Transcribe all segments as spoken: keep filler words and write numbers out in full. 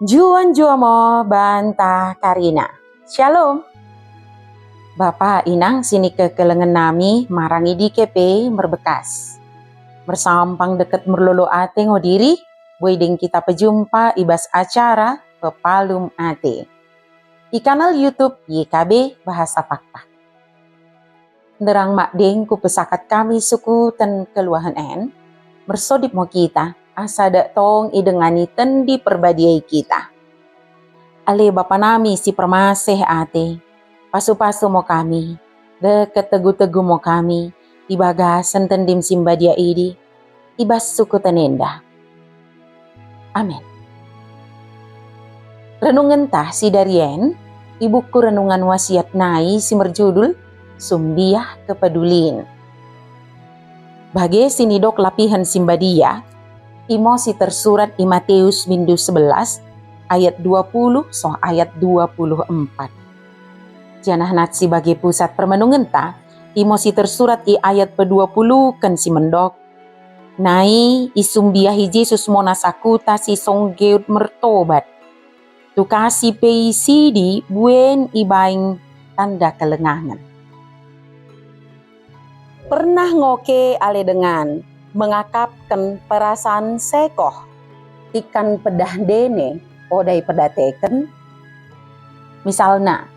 Njuah-njuah mo banta karina. Shalom. Bapa inang si nikekelengen nami, marang i dike pe merbekas. Mersampang deket merlolo ate ngo diri, buai deng kita pejumpa i bas acara Pepalum Ate i kanal YouTube Y K B Bahasa Pakpak. Nderang makdeng kupesakat kami sukuten keluahen en, mersodip mo kita, asa dak tong idengani Tendi Perbadia i kita. Ale Bapa nami si permaseh ate, pasu-pasu mo kami, deket tegu-tegu mo kami, i bagasen Tendim si mbadia idi, i bas sukuten enda. Amin. Renungenta si darien i buku Renungan Wasiat nai si merjudul Sumbiah Kepedulin. Bage si nidok lapihen si mbadia, imo si tersurat i Matius bindu sebelas ayat dua puluh soh ayat dua puluh empat. Janah nat si bage pusat permenungenta, imo si tersurat i ayat pedua puluh ken si mendok, nai isumbiahi Jesus mo nasa kuta si songgeut mertobat. Tukasi pe isidi buen ibaing tanda kelengangen. Pernah ngo ke ale dengan mengakapken perasan sekoh? Tikan pedah ndene oda ipedateken? Misalna,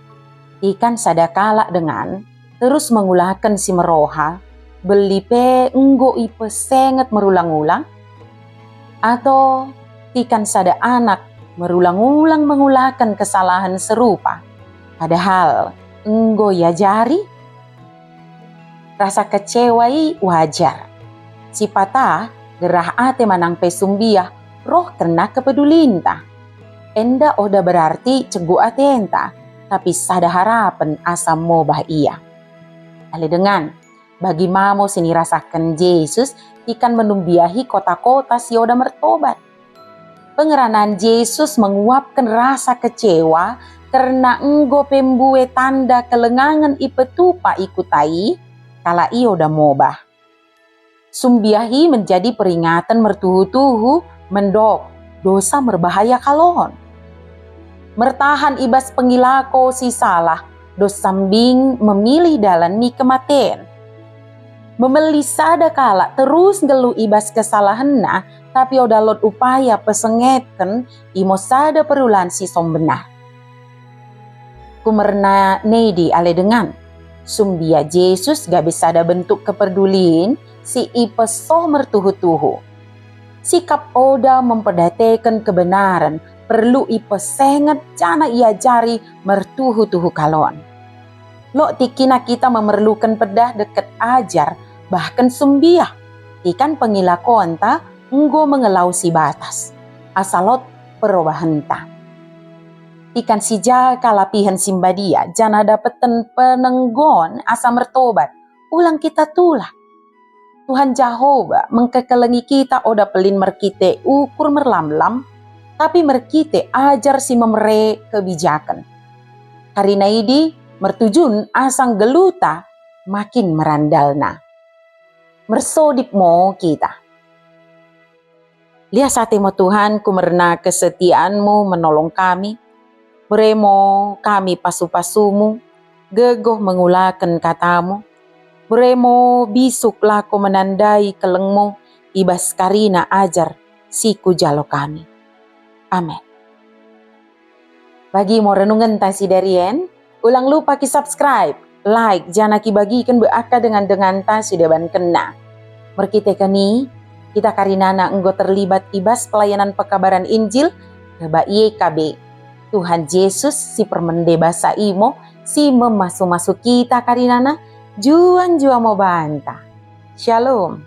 tikan sada kalak dengan terus mengulaken si meroha, beli pe enggo ipesenget merulang-ulang? Atau tikan sada anak merulang-ulang mengulaken kesalahen serupa, padahal enggo iajari? Rasa kecewa i wajar. Sipata gerah ate manang pe sumbiah roh kerna kepedulinta. Enda oda berarti cegu atenta, tapi sada harapen asa mobah ia. Ale dengan, bagi mamo si nirasaken Jesus tikan menumbiahi kota-kota si oda mertobat. Pengeranan Jesus menguapken rasa kecewa kerna enggo pe mbue tanda kelengangen ipetupa i kuta i, kalak i oda mobah. Sumbiah i menjadi peringaten mertuhu-tuhu mendok dosa merbahaya kalon. Mertahan i bas pengilako si salah, dosa mbing memilih dalan mi kematen. Memeli sada kalak terus nggeluh i bas kesalahenna, tapi oda lot upaya pesengetken, imo sada perulan si sombenah. Kumerna nedi ale dengan, sumbiah Jesus gabe sada bentuk keperdulin si ipesoh mertuhu-tuhu. Sikap oda mempedateken kebenaren perlu ipesenget janah iajari mertuhu-tuhu kalon. Lot tikina kita memerluken pedah deket ajar, bahken sumbiah, tikan pengilakonta enggo mengelausi batas, asa lot perobahenta. Tikan si jaga lapihen si mbadia janah dapeten penenggon asa mertobat, ulang kita tulah. Tuhan Jehoba mengkekelengi kita oda pelin merkite ukur merlamlam, tapi merkite ajar si memere kebijaken. Karina idi mertujun asa nggeluhta makin merandalna. Mersodip mo kita. Lias ate mo Tuhan, kumerna kesetian-Mu menolong kami. Bere mo kami pasu-pasu-Mu, gegoh mengulaken kata-Mu. Bere mo bisuk lako menandai keleng-Mu i bas karina ajar si kujalo kami. Amen. Bagi mo renungenta si darien, ulang lupa ki-subscribe, like, janah kibagiken be aka dengan-denganta si debankenna. Merkiteken i, kita karinana enggo terlibat i bas pelayanan pekabaren Injil kerna Y K B. Tuhan Jesus si permende basa imo, si memasu-masu kita karinana, njuah-njuah mo banta. Shalom.